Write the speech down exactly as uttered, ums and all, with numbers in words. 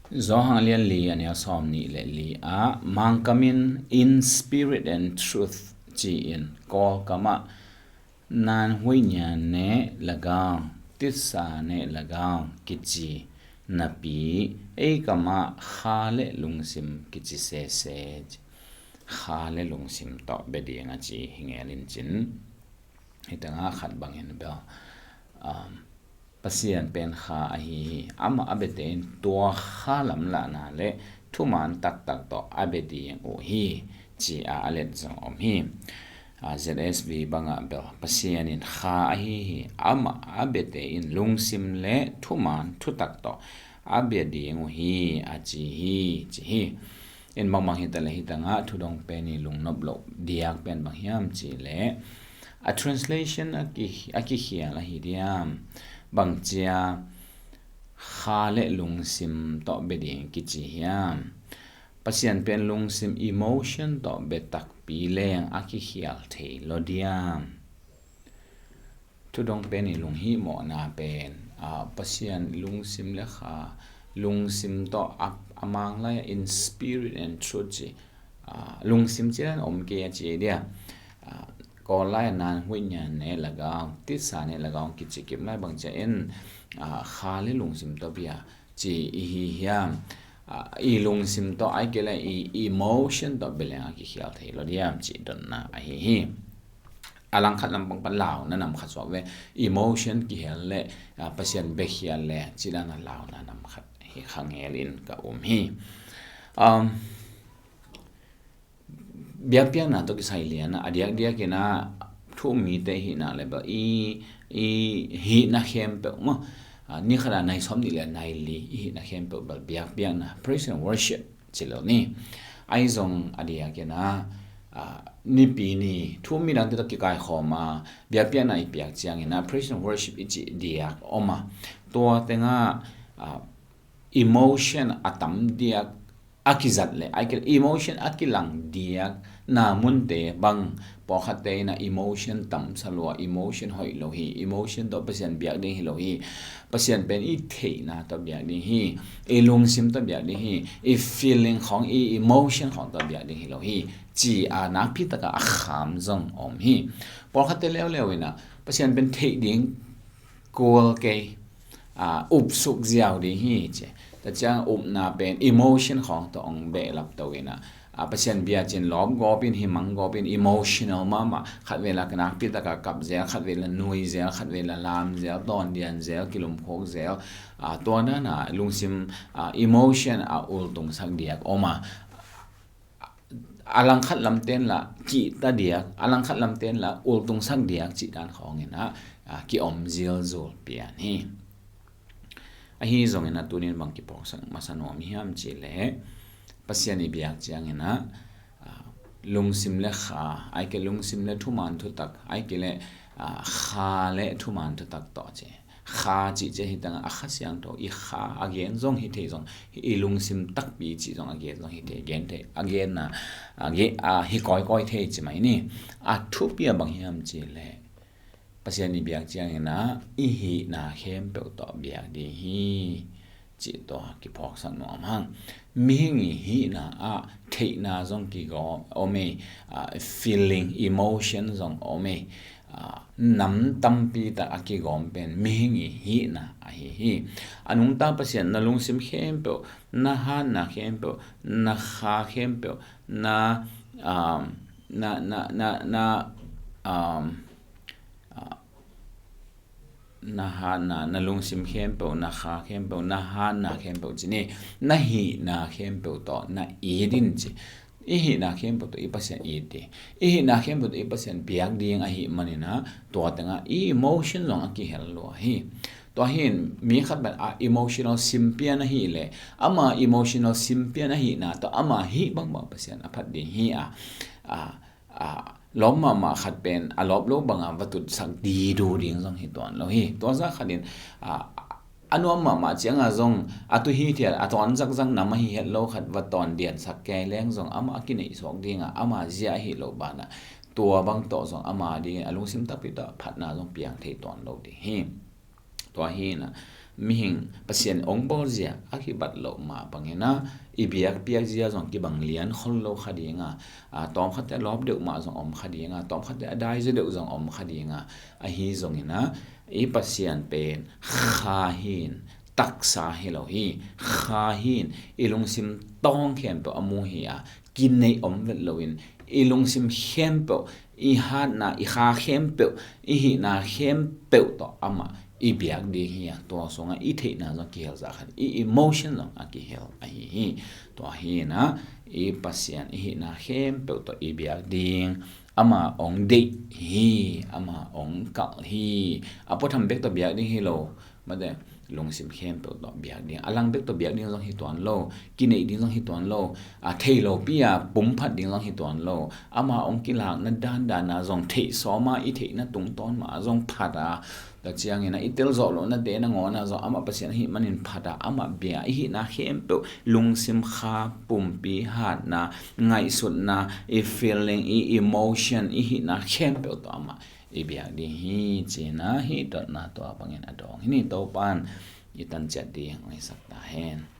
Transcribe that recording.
Johan lian li a neu sawm nih le li ah, Mangkam in in spirit and truth ci-in Kawlkam ah nan huih nian ne lagaang, titsa ne lagaang kici napi, ei kam ah kha le lungsim kici sese. Kha le lungsim tawh bia ding a ci hi ngel in cin. Hi tengah khat bangin bel, um, Pasian pen kha ahi hi. Amah a biate in tua kha lamlahna le thuman taktak tawh a bia ding uh hi, ci a a let zong om hi. Ah, Z S V bangah bel Pasian in kha ahi hi. Amah a biate in lungsim le thuman thutak tawh a bia ding uh hi, a ci hi, ci hi. In bangmang hi ta le hi tengah thudong pen i lungnop loh diak pen bang hiam ci le, a translation a ki, a kikhial ahi diam? Bang cia kha le lungsim tawh bia ding kici hiam? Pasian pen lungsim, emotion tawh bia takpi leng a kikhial thei lo diam? Thudong pen i lunghimawhna pen, ah, Pasian lungsim le kha, lungsim tawh a, a Mang lai in spirit and truth ci, ah, lungsim ci dan om kei a ci dia. Ah, Kawl lai nan huih nian ne lagaang, titsa ne lagaang kici kip lai bang cia in, ah, kha le lungsim tawh bia ci i hi hiam? Ah, i lungsim tawh ai kei le i emotion tawh bia leng a kikhial thei lo diam ci dotna ahi hi. A langkhat lampang pan launa nam khat suak ve. Emotion kihel le, ah, Pasian bia khial le ci dan a launa nam khat hi kha ngel in ka um hi. Um, Biakpiakna tawh kisai lian a, a diakdiak in a thu um mite hihna le bel i, i hihna khempeuh maw. Ah, ni khat a nai sawm nih le nai li i hihna khempeuh bel biakpiakna, praise and worship ci lo ni. Ahi zong a diak in a, ah, nipi ni thu um mi dangte tawh kikaikhawm a, biakpiakna i piak ciangin a praise and worship i cih diak om a, tua tengah, ah, emotion a tam diak a kizat le, ai kei le emotion a kilang diak na munte bang, pawlkhatte in a emotion tamsa lua, emotion hoih lo hi, emotion tawh Pasian biak ding hi lo hi. Pasian pen i theihna tawh biak ding hi, i lungsim tawh biak ding hi, i feeling khawng, i emotion khawng tawh biak ding hi lo hi, ci a nakpi taka a kham zong om hi. Pawlkhatte leuleu in a Pasian pen theih ding kul kei, ah, upsuk ziau ding hi ci. Tua ciang upna pen emotion khawng tawh hong behlap to in a, ah, Pasian bia cin lawp gawp in, himang gawp in, emotional mahmah, khat vei la nakpi taka kap zel, khat vei la nui zel, khat vei la lam zel, tawndian zel, kilumkhuk zel, ah, tua dan a lungsim, ah, emotion a ultungsak diak om a, a langkhat lamten la kihta diak, a langkhat lamten la ultungsak diak cih dan khawng in a, a, kiom zilzul pian hi. Ahi zongin a tunin bang kiphawksak masa nuam hiam cih leh, Pasian i biak ciangin a, a, lungsim le kha, ai kei lungsim le thuman thutak, ai kei le, a, kha le thuman thutak tawh ci. Kha cih ciang hi tangah a Kha Siangtho i kha a gen zong hi thei zong, i lungsim takpi cih zong a gen zong hi thei, gen thei, a genna, a ge-, a hi kawikawi thei ci mai ni. A thupi a bang hiam cih leh, Pasian i biak ciangin a i hihna khempeuh tawh biak ding hi. Cih tawh kiphawksak nuam hang. Mihing i hihna ah theihna zong kigawm om ei, ah, feeling, emotion zong om ei, ah, nam tampi tak a kigawm pen mihing i hihna ahi hi. A nungta Pasian na lungsim khempeuh, na hatna khempeuh, na kha khempeuh, na, um, na, na, na, na, um, ah, na hatna, na lungsim khempeuh, na kha khempeuh, na hatna khempeuh ci ni, na hihna khempeuh tawh na it in ci. I hihna khempeuh tawh i Pasian it ding, i hihna khempeuh tawh i Pasian biak ding ahih manin a, tua tengah i emotion zong a kihel lua hi. Tua hi in mi khat bang a emotional simpian ahih leh, ama emotional simpian ahihna tawh ama hih bangbang Pasian a phat ding hi a, a, a, lawp mahmah khat pen a lawp lo bangah va tutsak didu ding zong hi tuan lo hi. Tua zah khatin, a, a nuam mahmah ciangah zong a tu hithiat a tawn zakzak nam ahi het lo khat va tawn diansak kei leng zong amah a kineihsuak dingah ama zia ahi lo banah tua bang tawh zong ama dingin a lungsim takpi tawh phatna zong piang thei tuan lo ding hi. Tua hi in a, mihing Pasian ong bawl zia a kibat loh mah bangin ah i biakpiak zia zong kibang lian khol lo kha ding a, a, tawmkhatte a lawp deuh mah zong om kha ding a, tawmkhatte a dai zaw deuh zong om kha ding a, ahi zongin ah i Pasian pen Kha hi in, taksa hi lo hi. Kha hi in, i lungsim tawng khempeuh a mu hi a, kineih om vet loin i lungsim khempeuh, i hatna, i kha khempeuh, i hihna khempeuh tawh amah i biak ding hi a, tua sungah i theihna zong kihel zah khat, i emotion zong a kihel ahi hi. Tua hi in ah i Pasian i hihna khempeuh tawh i biak ding, ama ong deih hi, ama ong kalh hi. A puatham bek tawh biak ding hi lo, mate, lungsim khempeuh tawh biak ding, a lang bek tawh biak ding zong hi tuan lo, kineih ding zong hi tuan lo, a, thei lopi a pum phat ding zong hi tuan lo. Ama ong kilakna dandan a zong theih sawm a, i theihna tungtawn mah a zong phat a, tua ciangin ah i tel zawh lohnate nangawn ah zong amah Pasian ahih manin phat a, amah bia, i hihna khempeuh, lungsim, kha, pumpi, hatna, ngaihsutna, i feeling, i emotion, i hihna khempeuh tawh amah i biak ding hi, ci-in ah hih dotna tua bangin a dawng hi ni. Topa'n i tanciat ding hong hisak ta hen.